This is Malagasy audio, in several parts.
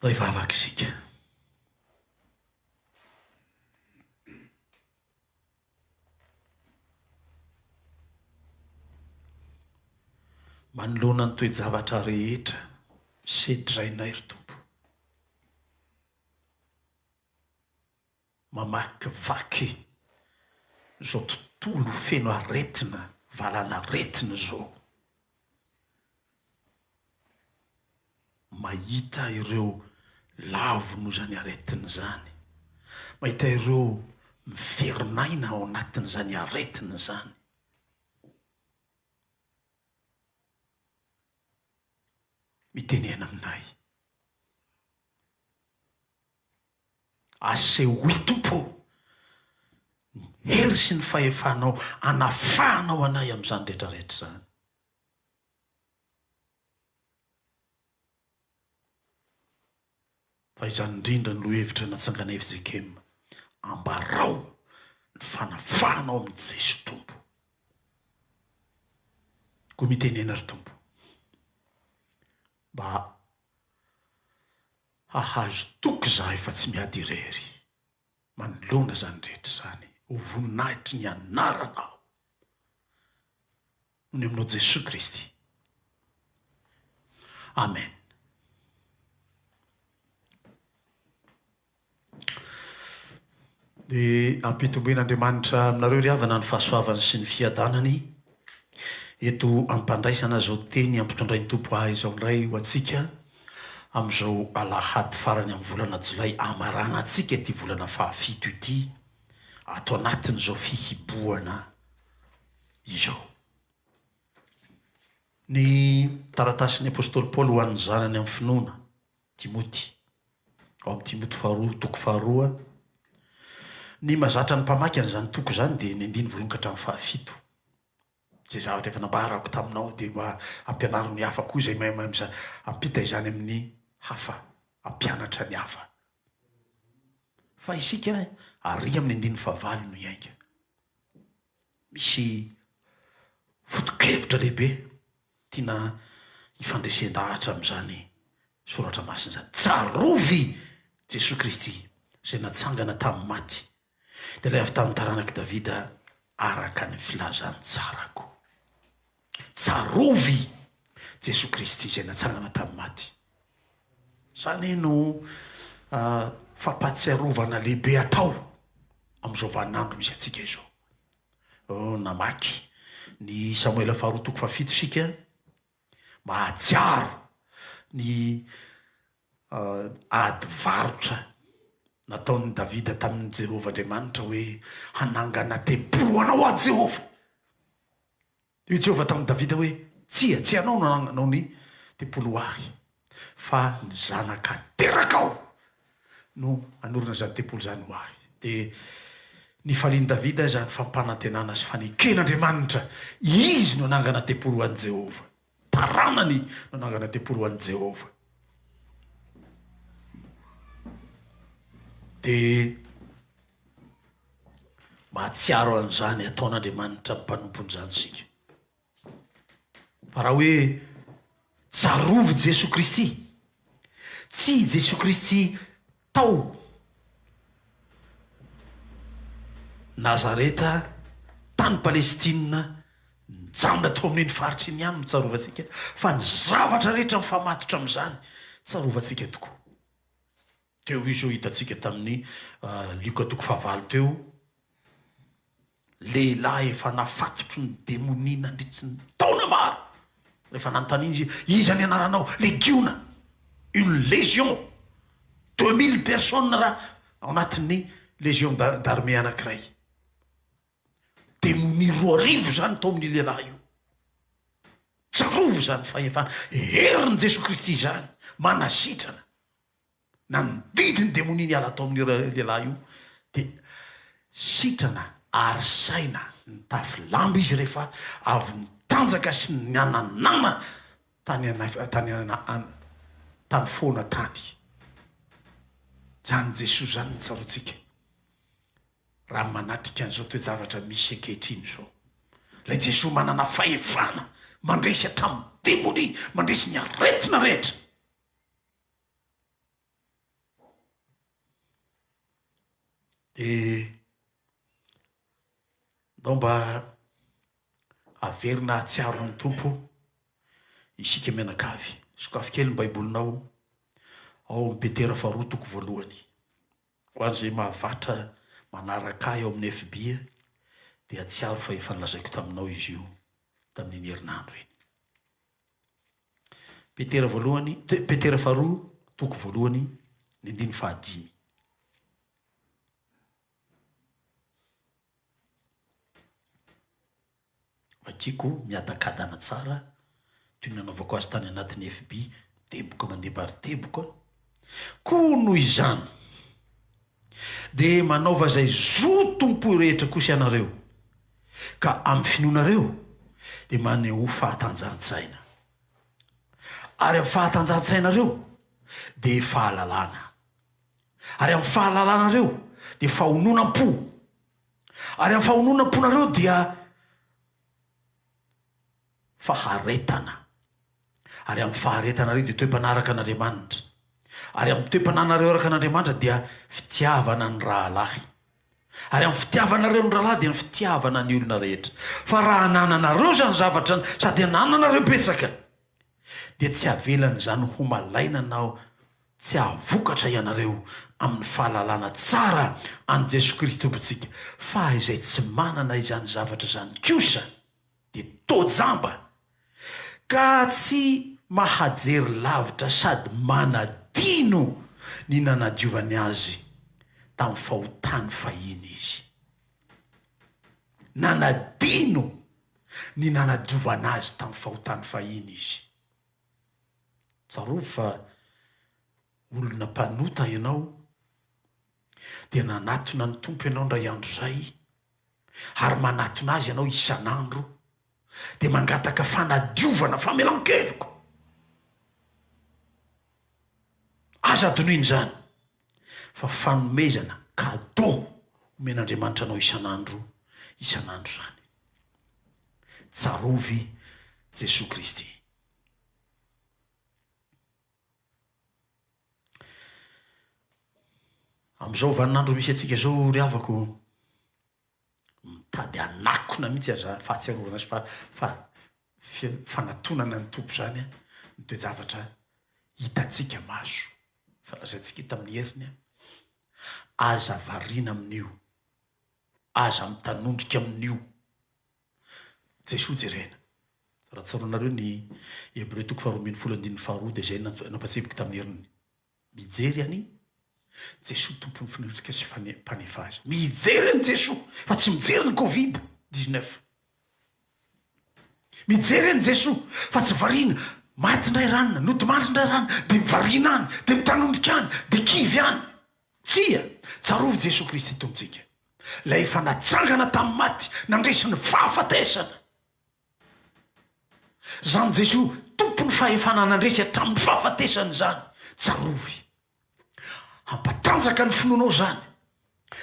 Ndao hivavaka isika. Manoloana ny toe-javatra rehetra sedrainay ry Tompo. Mamakivaky izao tontolo feno aretina, valan'aretina izao. Mahita ireo lavo noho izany aretina izany. Mahita ireo miverin'aina ao anatin'izany aretina izany. Mitenena aminay. Asehoy Tompo ô ny hery sy ny fahefanao anafahanao anay amin'izany rehetra rehetra izany. Fa izany indrindra no lohevitra natsanganay fjkm, ambarao ny fanafahanao amin'i Jeso Tompo. Koa mitenena ry Tompo mba hahazo toky izahay fa tsy miady irery manoloana izany rehetra izany ho voninahitry ny anaranao noho ny aminao Jesoa Kristy. Amen. Dia ampitomboin'Andriamanitra aminareo ry havana ny fahasoavany sy ny fiadanany eto am-pandraisana izao teny ampitondrain'ny Tompo ahy izao indray ho antsika amin'izao alahady farany amin'ny volana jolay hamaranantsika ity volana fahafito ity ato anatin'izao fihibohana izao. Ny taratasin'ny apostoly Paoly ho an'ny zanany amin'ny finoana. Timoty. Ao amin'ny Timoty faharoa, toko faharoa. Ny mahazatra ny mpamaky an'izany toko izany dia ny andininy voalohany ka hatramin'ny fahafito. Izay zavatra efa nambarako taminao dia mba ampianaro ny hafa koa izay mahay mahay ampita izany amin'ny hafa, hampianatra ny hafa. Fa isika ary amin'ny andininy fahavalo no hiainga. Misy foto-kevitra lehibe tiana hifandresen-dahatra amin'izany soratra masina izany. Tsarovy Jesoa Kristy izay natsangana tamin'ny maty, dia ilay avy tamin'ny taranak'i Davida araka ny filazantsarako. Tsarovy Jesoa Kristy izay natsangana tamin'ny maty. Izany no fampahatsiarovana lehibe atao amin'izao vaninandro misy antsika izao. Namaky ny Samoela faharoa toko fahafito isika, mahatsiaro ny ady varotra nataon'i Davida tamin'i Jehovah Andriamanitra hoe, Hanangana tempoly ho anao aho, Jehovah. Hoy Jehovah tamin'i Davida hoe, Tsia, tsy ianao no hananganao ny tempoly ho ahy, fa ny zanaka aterakao no hanorina izany tempoly izany ho ahy. Dia nifalian'i Davida izany fampanantenana sy faneken'Andriamanitra. Izy no hanangana tempoly ho an'i Jehovah. Taranany no hanangana tempoly ho an'i Jehovah. Dia Mahatsiaro an'izany ataon'Andriamanitra amin'ny mpanompony izany isika. Fa raha hoe tsarovy Jesoa Kristy, tsy i Jesoa Kristy tao Nazareta, tany Palestina, nijanona tao amin'iny faritra iny ihany no tsarovantsika, fa ny zavatra rehetra mifamatotra amin'izany tsarovantsika tokoa. Teo izy io hitantsika tamin'ny Lioka toko fahavalo teo, lehilahy efa nafatotry ny demonia nandritry ny taona maro. Rehefa nanontaniana izy, iza ny anaranao? Legiona, une légion, 2000 personnes raha ao anatin'ny légion d'armée anankiray. Demonia 2000 izany tao amin'io lehilahy io. Tsarovy izany fahefana, herin'i Jesoa Kristy izany, manasitrana. Nandidy ny demonia niala tao amin'io lehilahy io, dia sitrana ary saina nitafy lamba izy rehefa avy nitanjaka sy niananana tany tany tany foana tany. Izany Jesoa izany no tsaroantsika raha manatrika an'izao toe-javatra misy ankehitriny izao. Ilay Jesoa manana fahefana mandresy hatramin'ny demonia, mandresy ny aretina rehetra. Dia ndao mba haverina hahatsiaro ny Tompo isika mianakavy. Sokafy kely ny Baibolinao ao amin'ny Petera faharoa toko voalohany. Ho an'izay mahavatra manaraka ahy ao amin'ny FB dia hahatsiaro fa efa nolazaiko taminao izy io tamin'iny herinandro iny. Petera voalohany, Petera faharoa toko voalohany ny andininy fahadimy. Vakiko miadakadana tsara toy ny nanaovako azy tany anatin'ny FB, teboka mandeha bary teboka. Koa noho izany, dia manaova izay zotom-po rehetra kosa ianareo, ka amin'ny finoanareo dia manehoa fahatanjahan-tsaina. Ary amin'ny fahatanjahan-tsainareo dia fahalalana. Ary amin'ny fahalalanareo dia fahononam-po. Ary amin'ny fahononam-ponareo dia faharetana. Ary amin'ny faharetanareo dia toe-panaraka an'Andriamanitra. Ary amin'ny toe-pananareo araka an'Andriamanitra dia fitiavana ny rahalahy. Ary amin'ny fitiavanareo ny rahalahy dia ny fitiavana ny olona rehetra. Fa raha anananareo izany zavatra sady anananareo betsaka, dia tsy avelan'izany ho malaina na tsy hahavokatra ianareo amin'ny fahalalana tsara an'i Jesoa Kristy Tompontsika. Fa izay tsy manana izany zavatra izany kosa dia toa jamba, ka tsy mahajery lavitra sady manadino ny nanadiovany azy tamin'ny fahotany fahiny izy. Nanadino ny nanadiovana azy tamin'ny fahotany fahiny izy. Tsarovy fa olona mpanota ianao, dia nanatona ny Tompo ianao indray andro izay, ary manatona Azy ianao isan'andro, dia mangataka fanadiovana, famelan-keloka. Aza adinoina izany, fa fanomezana, cadeau, omen'Andriamanitra anao isan'andro, isan'andro izany. Tsarovy Jesoa Kristy. Amin'izao vaninandro misy antsika izao ry havako, mitady hanakona mihitsy aza fahatsiarovana sy fanatonana ny Tompo izany ny toe-javatra hitantsika maso, fa lazaintsika io tamin'ny heriny, aza variana amin'io, aza mitanondrika amin'io. Jesoa jerena. Raha tsaroanareo ny Hebreo toko faharoa ambinifolo andininy faharoa dia izay nampatsiahiviko tamin'ny heriny. Mijery an'i Jesoa Tompon'ny finoantsika sy Mpanefa azy. Mijery an'i Jesoa fa tsy mijery ny covid 19. Mijery an'i Jesoa fa tsy variana maty indray ranona, nodimandry indray ranona, dia variana any, dia mitanondrika any, dia kivy any. Tsia! Tsarovy Jesoa Kristy Tompontsika. Ilay efa natsangana tamin'ny maty, nandresy ny fahafatesana. Izany Jesoa Tompon'ny fahefana nandresy hatramin'ny fahafatesana izany, tsarovy. Hampatanjaka ny finoanao izany,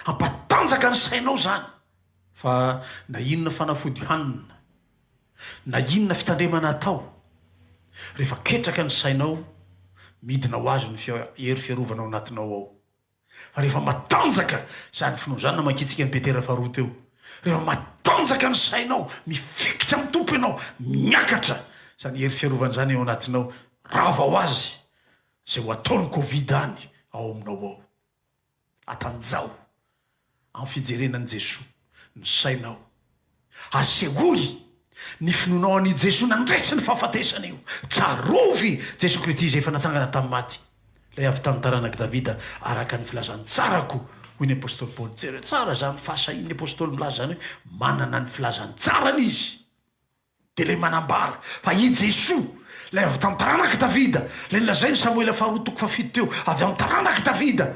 hampatanjaka ny sainao izany. Fa na inona fanafody hanina, na inona fitandremana atao, rehefa ketraka ny sainao, midina ho azy ny hery fiarovana ao anatinao ao. Fa rehefa matanjaka izany finoana izany, namakiantsika an'i Petera faharoa teo, rehefa matanjaka ny sainao, mifikitra amin'ny Tompo ianao, miakatra izany hery fiarovana izany ao anatinao, rava ho azy izay ho ataon'ny Covid any ao aminao ao. Atanjaho amin'ny fijerena an'i Jesoa ny sainao. Asehoy ny finoanao an'io Jesoa nandresy ny fahafatesana io. Tsarovy Jesoa Kristy izay efa natsangana tamin'ny maty, ilay avy tamin'ny taranak'i Davida araka ny filazantsarako, hoy ny apostoly Paoly. Jereo tsara izany fahasahian'ny apostoly milaza izany hoe manana ny filazantsarany izy. Dia ilay manambara fa i Jesoa, ilay avy tamin'ny taranak'i Davida, ilay nolazain'i Samoela faharoa toko fahafito teo, avy amin'ny taranak'i Davida,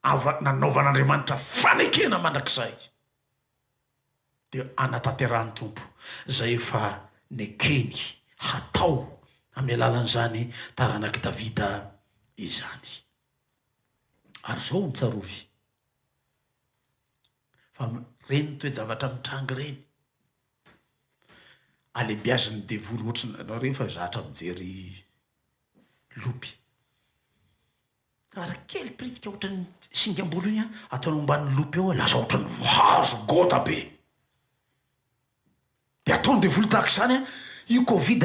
avy nanaovan'Andriamanitra fanekena mandrakizay. Dia hanatanterahan'ny Tompo izay efa nekeny hatao amin'ny alalan'izany taranak'i Davida izany. Ary izao no tsarovy, fa ireny toe-javatra mitranga ireny, alebiazin'ny devoly ohatry ny, nareo efa zatra mijery lopy. Raha kely piritika ohatran'ny singam-bolo iny an, ataonao ambany loupe eo an, lasa ohatran'ny hazo goda be. Dia ataon'ny devoly tahaka izany an, io covid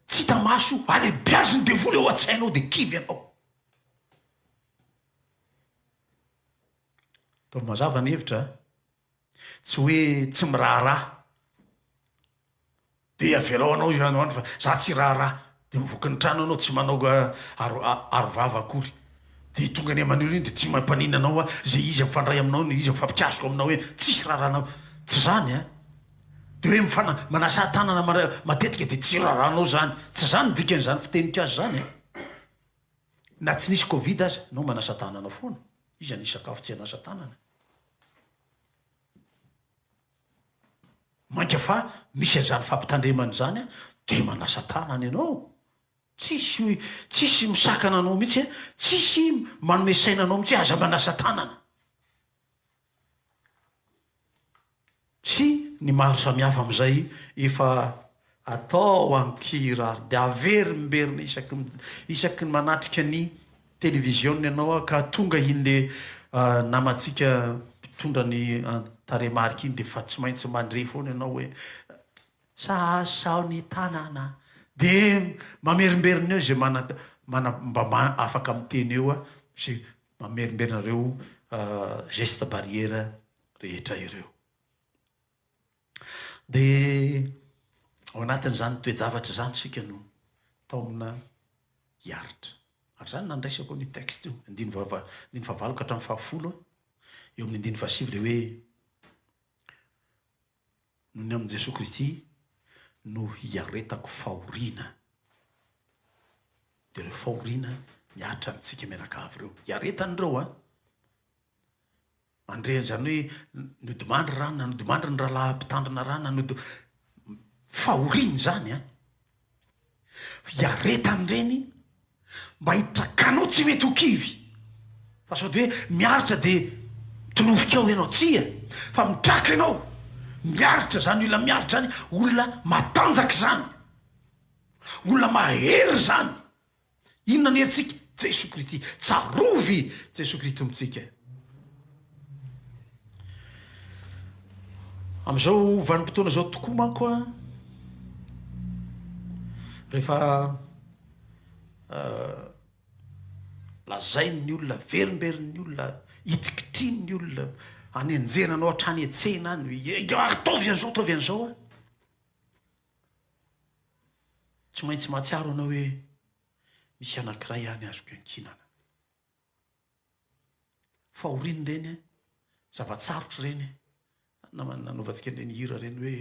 tsy hita maso io, alebiazin'ny devoly ao an-tsainao dia kivy ianao. Ataovy mazava ny hevitra an. Tsy hoe tsy miraharaha. Dia avelao anao io any ho any fa za tsy hiraharaha. Dia mivoaka ny trano ianao tsy manao aro aro vava akory. Dia tonga any aman'olona iny dia tsy mampaninona anao a, izay izy mifandray aminao na izy mifampikasoka aminao eny, tsisy raharahanao. Tsy zany a. Dia hoe mifana manasa tanana matetika dia tsy raharahanao zany. Tsy zany ny dikan'izany fiteniko azy zany a. Na tsy nisy covid aza, anao manasa tanana foana. Iza nisakafo tsy hanasa tanana? Mainka fa misy an'izany fampitandremana izany dia manasa tanana ianao. Tsisy tsisy misakana anao mihitsy, tsisy manome saina anao mihitsy hoe aza manasa tanana. Sy ny maro samihafa amin'izay efa atao an-kira ary dia averimberina isaky ny isaky ny manatrika ny televiziona ianao ka tonga iny le namantsika mpitondra ny tarehimarika iny dia efa tsy maintsy mandre foana ianao hoe sasao ny tanana dia mamerimberina eo izay mana mana mba afaka miteny eo izay mamerimberina ireo geste barrière rehetra ireo. Dia ao anatin'izany toe-javatra izany isika no taomina hiaritra. Ary izany nandraisako an'io texte io, andininy faha, andininy fahavalo ka hatramin'ny fahafolo, eo amin'ny andininy fahasivy ilay hoe noho ny amin'i Jesoa Kristy no hiaretako fahoriana. Dia ireo fahoriana mihatra amintsika mianakavy ireo. Hiaretana ireo an! Mandre an'izany hoe nodimandry ranona, nodimandry ny rahalahy mpitandrina ranona, nody fahoriana izany an! Hiaretana ireny mba hitrakanao tsy mety ho kivy. Fa sao dia hoe miaritra dia mitolofika ao ianao. Tsia! Fa mitraka ianao. Miaritra izany olona miaritra izany, olona matanjaka izany. Olona mahery izany. Inona ny herintsika? Jesoa Kristy. Tsarovy Jesoa Kristy Tompontsika. Amin'izao vanim-potoana izao tokoa manko an, rehefa lazain'ny olona, averimberin'ny olona, itikitrian'ny olona, anenjehana anao hatrany an-tsena any, ataovy an'izao, ataovy an'izao an. Tsy maintsy mahatsiaro ianao hoe misy anankiray any azoko iankinana. Fahoriana ireny an, zava-tsarotra ireny an, nanaovantsika an'ireny hira ireny hoe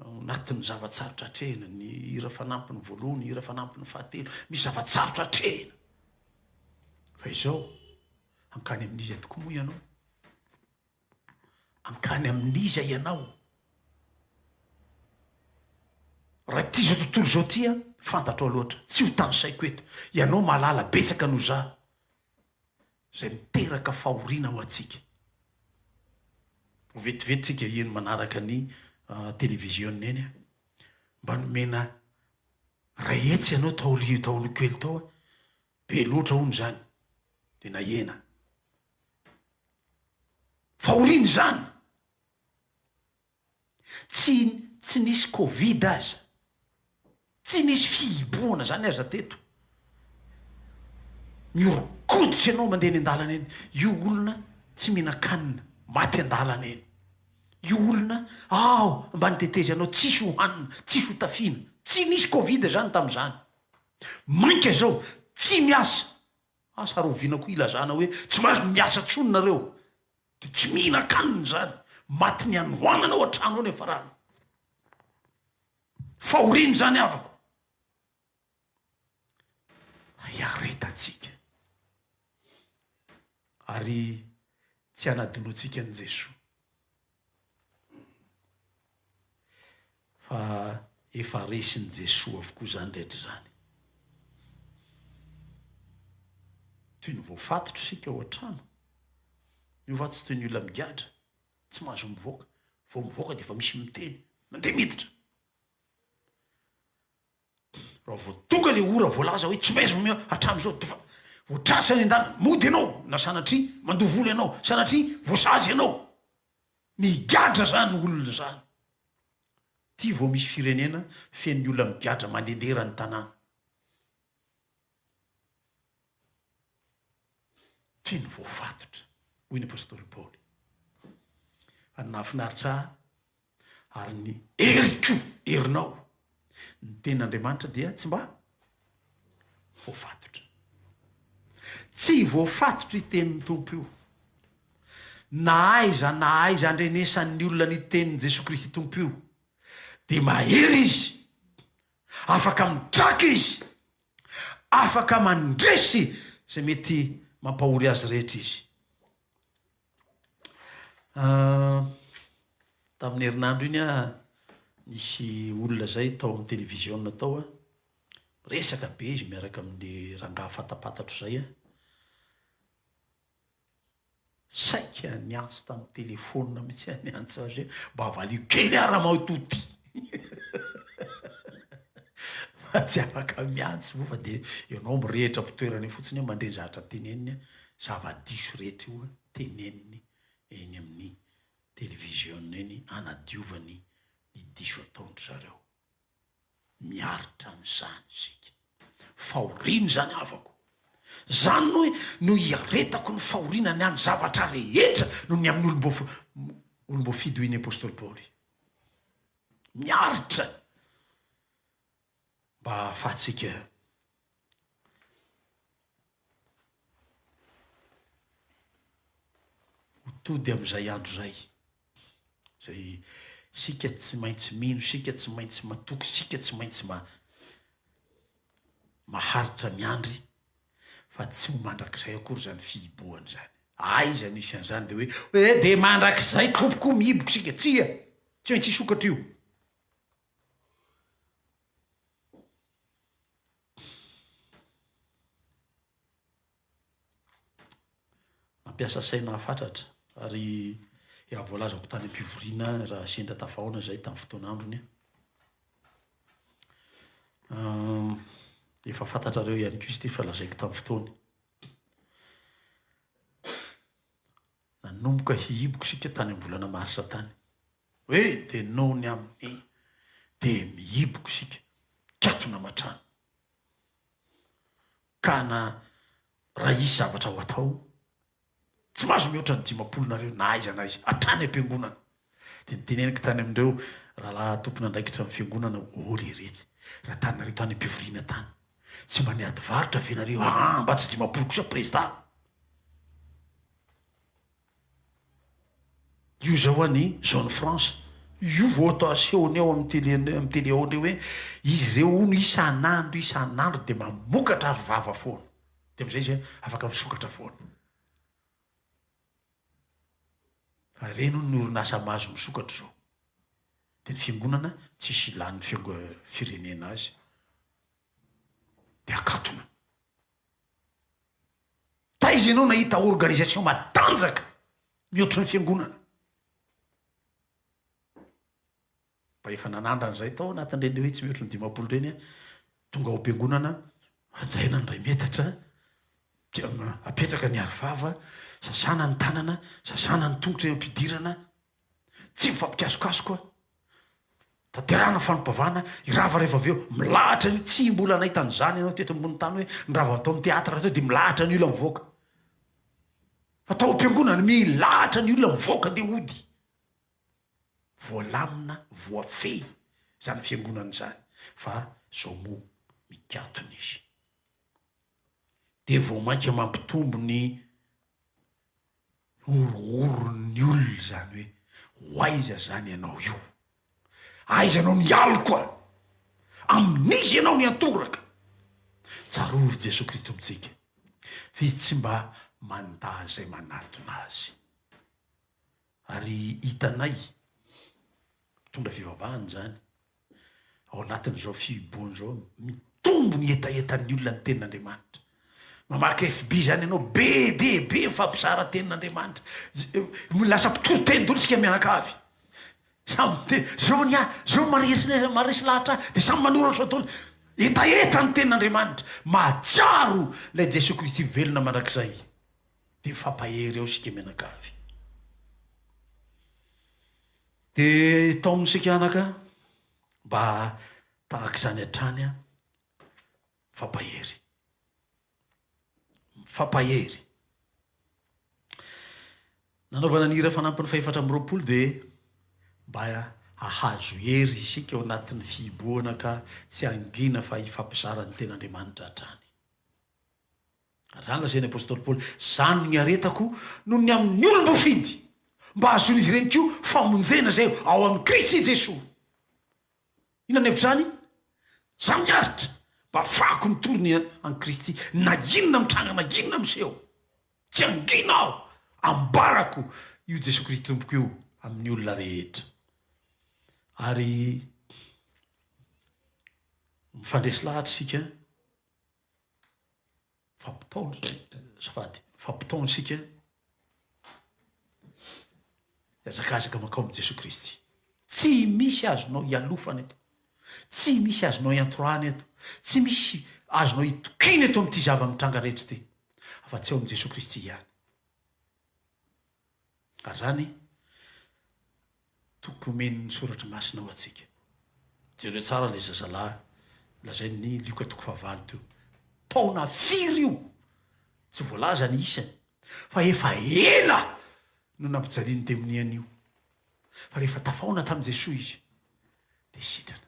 ao anatin'ny zava-tsarotra atrehina, ny hira fanampiny voalohany, ny hira fanampiny fahatelo, misy zava-tsarotra atrehina. Fa izao, hankany amin'iza tokoa moa ianao? Hankany amin'iza ianao? Raha ity izao tontolo izao ity an, fantatrao loatra, tsy ho tanisaiko eto, ianao mahalala betsaka noho za, izay miteraka fahoriana ho antsika. Ho vetivety tsika eny manaraka ny televiziona eny an, mba nomena ray hetsy ianao tao tao kely tao an, be loatra hono izany, dia nahena. Fahoriana izany! Tsy tsy nisy covid aza, tsy nisy fihibohana zany aza teto. Mihoron-koditra ianao mandeha eny an-dalana eny, io olona tsy mihinan-kanina, maty an-dalana eny. Io olona ao ambany tetezana ao tsisy ho hanina, tsisy ho tafiana. Tsy nisy covid zany tamin'izany. Mainka izao, tsy miasa. Asa rahoviana koa ilazana hoe tsy mahazo miasa intsony nareo. Dia tsy mihinan-kanina izany. Matin'ny hanoanana ao an-trano ao ny hafarany. Fahoriana izany havako. Hiaretantsika. Ary tsy hanadinoantsika an'i Jesoa. Fa efa resin'i Jesoa avokoa izany rehetra izany. Toy ny voafatotra isika ao an-trano. Io va tsy toy ny olona migadra, tsy mahazo mivoaka. Vao mivoaka dia efa misy miteny, mandeha miditra. Raha vao tonga ilay ora voalaza hoe tsy maintsy omeo hatramin'izao dia efa. Vao tratra any an-dalana, mody ianao, na sanatria mandoa vola ianao, sanatria voasazy ianao. Migadra izany olona izany. Ity vao misy firenena feno ny olona migadra mandehandeha eran'ny tanàna. Toy ny voafatotra, hoy ny apostoly Paoly. Fa ny nahafinaritra ahy ary ny heriko, herinao, ny tenin'Andriamanitra dia tsy mba voafatotra. Tsy voafatotra io tenin'ny Tompo io. Na aiza na aiza andrenesan'ny olona ny tenin'i Jesoa Kristy Tompo io, dia mahery izy Afaka mitraka izy. Afaka mandresy izay mety mampahory azy rehetra izy. Tamin'ny herinandro iny aho, nisy olona izay tao amin'ny televiziona tao, miresaka be izy miaraka amin'ny rangahy fantapantatro izay. Saika niantso tamin'ny telefaonina mihitsy aho niantso azy hoe mba valio kely aho ramatoa ty! Fa tsy afaka miantso moa fa dia ianao mirehitra am-pitoerana eo fotsiny mandre ny zavatra teneniny, zava-diso rehetra io teneniny eny amin'ny televiziona eny hanadiovany ny diso ataon-dry zareo. Miaritra an'izany isika. Fahoriana izany havako. Izany no no iaretako ny fahoriana ny any zavatra rehetra noho ny amin'ny olom-boafidy hoy ny apostoly Paoly. Miaritra mba hahafahantsika Ho tody amin'izay andro izay, izay isika tsy maintsy mino, isika tsy maintsy matoky, isika tsy maintsy maharitra miandry fa tsy ho mandrakizay akory izany fihibohana izany. Aiza no hisy an'izany dia hoe, hoe dia mandrakizay tompoko mihiboka isika. Tsia! Tsy maintsy hisokatra io. Nampiasa saina hafatratra ary efa voalazako tany am-pivoriana raha sendra tafahaona izahay tamin'ny fotoan'androny. Efa fantatrareo ihany koa izy ity fa lazaiko tamin'ny fotoany. Nanomboka hihiboka isika tany amin'ny volana marsa tany. Hoe dia noho ny amin'ny dia mihiboka isika, mikatona aman-trano. Ka na raha hisy zavatra ho atao, tsy mahazo mihoatra ny 50 nareo na aiza na aiza, hatrany am-piangonana. Dia noteneniko tany amin'ireo rahalahy tompon'andraikitra amin'ny fiangonana, ô ry retsy, raha tany nareo tany am-pivoriana tany, tsy mba niady varotra ve nareo, aa mba tsy 50 kosa prezida? Io zao any zone franche io vao atao asehony ao amin'ny tele amin'ny tele ao ndray hoe izy ireo hono isan'andro isan'andro dia mamokatra aro vava foana dia amin'izay izy afaka misokatra foana fa ireny hono ny orinasa mahazo misokatra izao dia ny fiangonana tsisy ilan'ny fiango- firenena azy dia akatona Taiza ianao nahita organisation matanjaka mihoatra ny fiangonana? Mba efa nanandrana izay tao anatin'ireny hoe tsy mihoatra ny 50 ireny, tonga ao am-piangonana, hajaina ny iray metatra, apetraka ny arovava, sasana ny tanana, sasana ny tongotra eo am-pidirana, tsy mifampikasokasoka. Tanterahana fampivavahana, hirava rehefa avy eo, milahatra ny, tsy mbola nahita an'izany ianao teto ambony tany hoe nirava tao amin'ny théâtre teo dia milahatra ny olona mivoaka. Fa tao am-piangonana, milahatra ny olona mivoaka dia hody. Voalamina, voafehy izany fiangonana izany, fa zao moa mikatona izy. Dia vao mainka mampitombo ny Horohoron'ny olona izany hoe ho aiza izany ianao io? Aiza ianao nialoka? Amin'iza ianao niantoraka? Tsarovy Jesoa Kristy Tompontsika fa Izy tsy mba mandà izay manatona Azy. Ary hitanay, mpitondra fivavahana izany, Ao anatin'izao fihibohana izao, mitombo ny hetahetan'ny olona ny tenin'Andriamanitra. Mamaky FB izany ianao, be dia be mifampizara tenin'Andriamanitra. Lasa mpitory teny daholo isika mianakavy. Samy miteny, zao ny ahy, zao maresy maresy lahatra ahy, dia samy manoratra daholo. hetaheta ny Tenin'Andriamanitra, mahatsiaro ilay Jesoa Kristy velona mandrakizay, dia mifampahery ao isika mianakavy. Dia taomina isika anaka mba tahaka izany hatrany an, mifampahery. Mifampahery. Nanaovana ny hira fanampiny fahefatra 24 dia mba hahazo hery isika ao anatin'ny fihibohana ka tsy hangina fa hifampizara ny Tenin'Andriamanitra hatrany. Ary izany lazain'ny apostoly Paoly, Izany no niaretako noho ny amin'ny olom-boafidy, mba hahazoan'izy ireny koa famonjena izay ao amin'i Kristy Jesoa. Inona ny hevitr'izany? Izaho miaritra mba hahafahako mitory ny an'i Kristy na inona mitranga na inona miseho. Tsy hangina aho, ambarako io Jesoa Kristy Tompoko io amin'ny olona rehetra. Ary mifandresy lahatra isika. Mifampitaona, azafady, mifampitaona isika hihazakazaka mankao amin'i Jesoa Kristy. Tsy misy azonao ialofana eto, tsy misy azonao iantorahana eto, tsy misy azonao itokiana eto amin'ity zava-mitranga rehetra ity, afa-tsy ao amin'i Jesoa Kristy ihany. Ary izany Toky omen'ny Soratra Masina ho antsika. Jereo tsara ilay zazalahy lazain'ny Lioka toko fahavalo teo. Taona firy io? Tsy voalaza ny isany, fa efa ela no nampijalian'ny demonia an'io. Fa rehefa tafahaona tamin'i Jesoa izy, dia sitrana.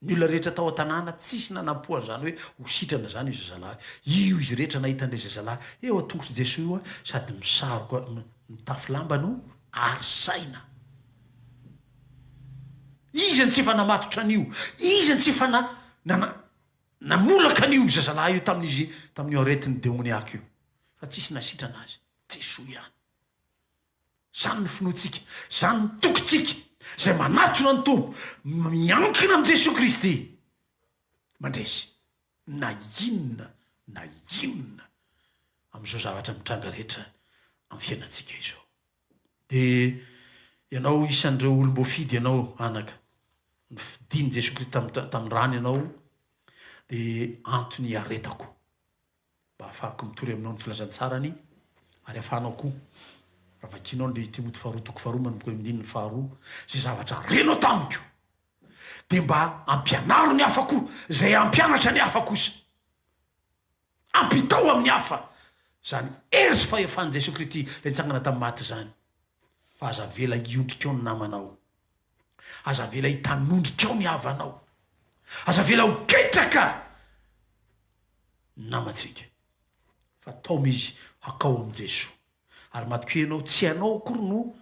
Ny olona rehetra tao an-tanàna tsisy nanampo an'izany hoe ho sitrana izany io zazalahy io. Izy rehetra nahita an'ilay zazalahy eo an-tongotr'i Jesoa io sady misaroka mitafy lamba no ary saina. Iza no tsy efa namatotra an'io? Iza no tsy efa na, nana, namolaka an'io zazalahy io tamin'izy tamin'io aretin'ny demoniaka io? Fa tsisy nasitrana azy. Jesoa ihany. Izany ny finoantsika, izany ny tokintsika, izay manatona ny Tompo, miankina amin'i Jesoa Kristy, mandresy na inona na inona amin'izao zavatra mitranga rehetra amin'ny fiainantsika izao. Dia ianao isan'ireo olom-boafidy ianao anaka, nofidin'i Jesoa Kristy tamin'ny rany ianao, dia antony hiaretako. Mba hahafahako mitory aminao ny filazantsarany ary hahafahanao koa, raha vakianao ny Timoty faharoa toko faharoa manomboka eo amin'ny andininy faharoa, izay zavatra renao tamiko, dia mba ampianaro ny hafa koa, izay hampianatra ny hafa kosa. Ampitao amin'ny hafa izany hery sy fahefan'i Jesoa Kristy ilay nitsangana tamin'ny maty izany, fa aza avela hiondrika eo ny namanao. Aza avela hitanondrika ao ny havanao. Aza avela ho ketraka ny namantsika. Fa taomy izy hakao amin'i Jesoa. Ary matokia ianao, tsy ianao akory no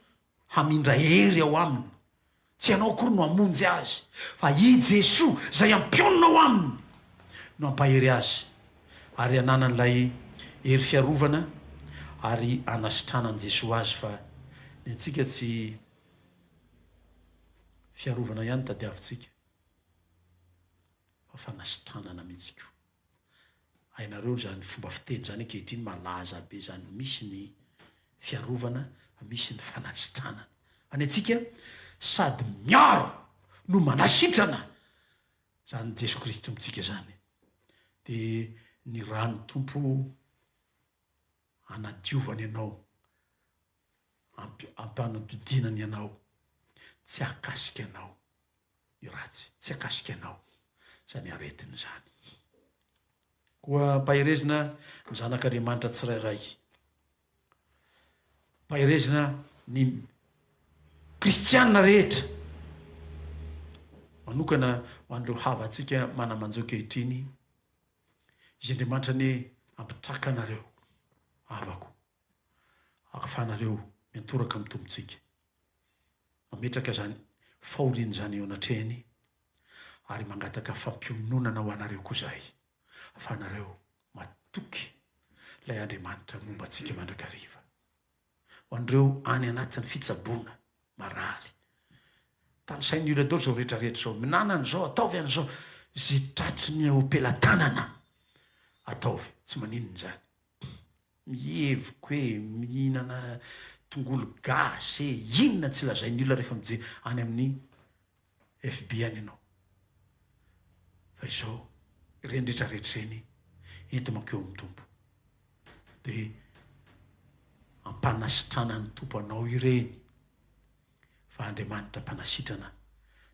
hamindra hery ao aminy. Tsy ianao akory no hamonjy azy. Fa i Jesoa izay hampionona ao aminy no hampahery azy. Ary hananan'ilay hery fiarovana ary hanasitranan'i Jesoa azy fa ny antsika tsy Fiarovana ihany tadiavintsika fa fanasitranana mihitsy koa. Hainareo izany fomba fiteny izany ankehitriny malaza be izany misy ny fiarovana fa misy ny fanasitranana. Fa ny antsika sady miaro no manasitrana izany Jesoa Kristy Tompontsika izany. Dia ny ran'ny Tompo hanadiovany anao Ampanodidinany anao, tsy hahakasika anao ny ratsy, tsy hahakasika anao izany aretina izany. Koa ampaherezina ny zanak'Andriamanitra tsirairay. Ampaherezina ny kristiana rehetra, manokana ho an'ireo havantsika mana-manjo ankehitriny. Izy Andriamanitra anie hampitraka anareo havako. Ahafahanareo miantoraka amin'ny Tompontsika. Mametraka izany fahoriana izany eo anatrehany ary mangataka fampiononana ho anareo koa izahay, ahafahanareo matoky ilay Andriamanitra momba antsika mandrakariva. Ho an'ireo any anatin'ny fitsaboana, marary. Tanisain'ny olona daholo izao rehetra rehetra izao. Minana an'izao, ataovy an'izao. Izay tratry ny eo am-pelatanana, ataovy. Tsy maninona izany. Miheviko e, mihinana tongolo gasy e, inona tsy lazain'ny olona rehefa mijery any amin'ny FB any ianao. Fa izao, ireny rehetra rehetra ireny, ento mankeo amin'ny Tompo. Dia ampanasitranan'ny Tompo anao ireny, fa Andriamanitra mpanasitrana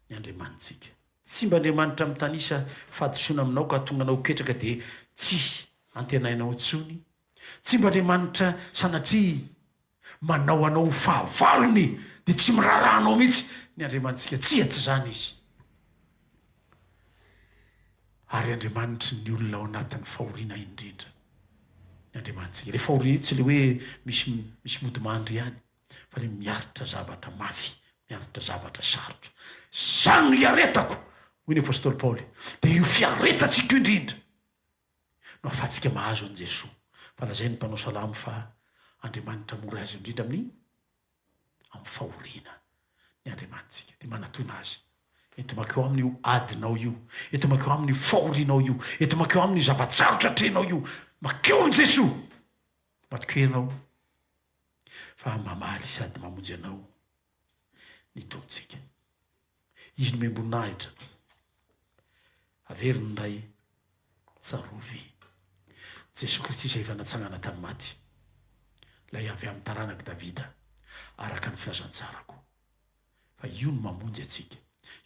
ny Andriamanitsika. Tsy mba Andriamanitra mitanisa fahadisoana aminao ka tonga anao ketraka dia tsy antenainao intsony. Tsy mba Andriamanitra sanatria manao anao ho fahavalony dia tsy miraharaha anao mihitsy ny Andriamanitsika. Tsia, tsy izany Izy. Ary Andriamanitry ny olona ao anatin'ny fahoriana indrindra ny Andriamanitsika. Ilay fahoriana io tsy ilay hoe misy misy modimandry ihany. fa le miaritra zavatra mafy, miaritra zavatra sarotra. Zany no iaretako, hoy ny apostoly Paoly. Dia io fiaretantsika io indrindra no ahafahantsika mahazo an'i Jesoa. Fa lazain'ny mpanao salamo fa Andriamanitra mora azy indrindra amin'ny amin'ny fahoriana ny Andriamanitsika. Dia manatona Azy. Ento mankeo aminy io adinao io. Ento mankeo aminy io fahorianao io. Ento mankeo aminy io zava-tsarotra atrehinao io. Mankeo amin'i Jesoa. Matokia ianao. Fa mamaly sady mamonjy anao ny Tompontsika. Izy nomem-boninahitra. Averiny indray, tsarovy Jesoa Kristy izay efa natsangana tamin'ny maty, ilay avy amin'ny taranak'i Davida, araka ny filazantsarako. Fa io no mamonjy antsika,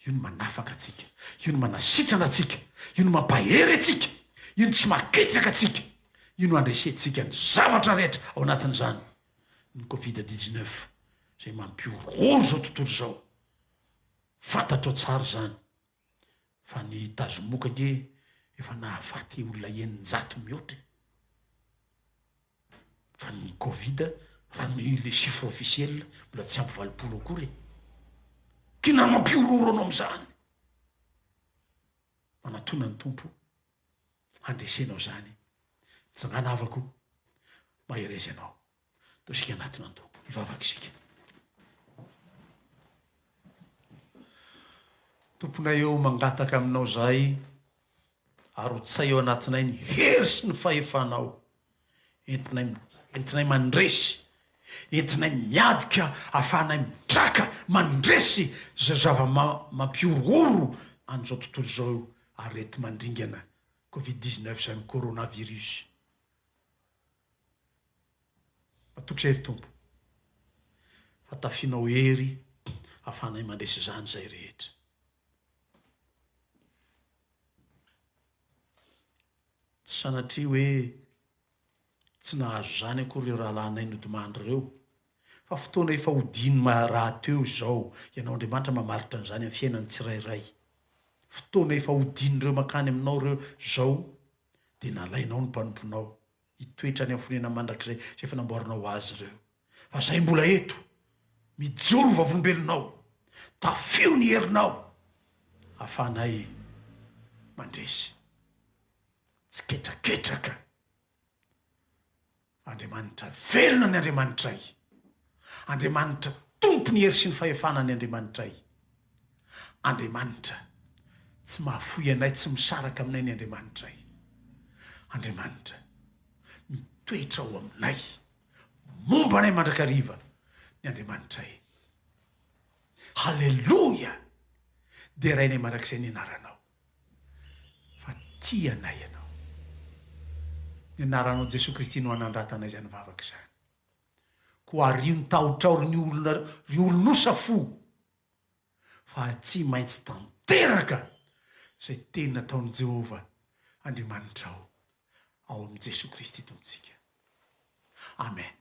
io no manafaka antsika, io no manasitrana antsika, io no mampahery antsika, io no tsy mahaketraka antsika, io no andresentsika ny zavatra rehetra ao anatin'izany ny covid 19 izay mampihorohoro izao tontolo izao. Fantatrao tsara izany fa ny tazomoka ange efa nahafaty olona 600 mihoatra e. Fa ny covid raha ny le chiffre officiel mbola tsy ampy 80 akory e. K'inona no mampihorohoro anao amin'izany? Manatona ny Tompo handresenao izany. Mitsangàna havako, mahereza ianao. Ndao isika hanatona ny Tompo. Hivavaka isika. Tomponay ô, mangataka aminao izahay, arotsay ao anatinay ny hery sy ny fahefanao. Entinay, entinay mandresy, entinay miady ka ahafahanay mitraka, mandresy izao zava-mampihorohoro an'izao tontolo izao io, areti-mandringana covid 19 izany coronavirus. Matoky izay ry Tompo fa tafianao hery ahafahanay mandresy izany izay rehetra. Tsy sanatria hoe tsy nahazo izany akory ireo rahalahinay nodimandry ireo, fa fotoana efa hodiany rahateo izao, Ianao Andriamanitra mamaritra an'izany amin'ny fiainan'ny tsirairay. Fotoana efa hodian'ireo mankany aminao ireo izao dia nalainao ny mpanomponao hitoetra any amin'ny fonenana mandrakizay izay efa namboarinao ho azy ireo. Fa izahay mbola eto, mijoro ho vavolombelonao, tafio ny herinao ahafahanay mandresy. Tsy ketraketraka. Andriamanitra velona ny Andriamanitray. Andriamanitra Tompon'ny hery sy ny fahefana ny Andriamanitray. Andriamanitra tsy mahafoy anay, tsy misaraka aminay ny Andriamanitray. Andriamanitra mitoetra ao aminay, momba anay mandrakariva ny Andriamanitray. Haleloia! Derainay mandrakizay ny anaranao. Fa tia anay ianao. Ny anaranao Jesoa Kristy no anandratanay izany vavaka izany. Koa ario ny tahotrao ry ny olona ry olonosa fo fa tsy maintsy tanteraka izay teny nataon'i Jehovah Andriamanitrao ao amin'i Jesoa Kristy Tompontsika. Amen.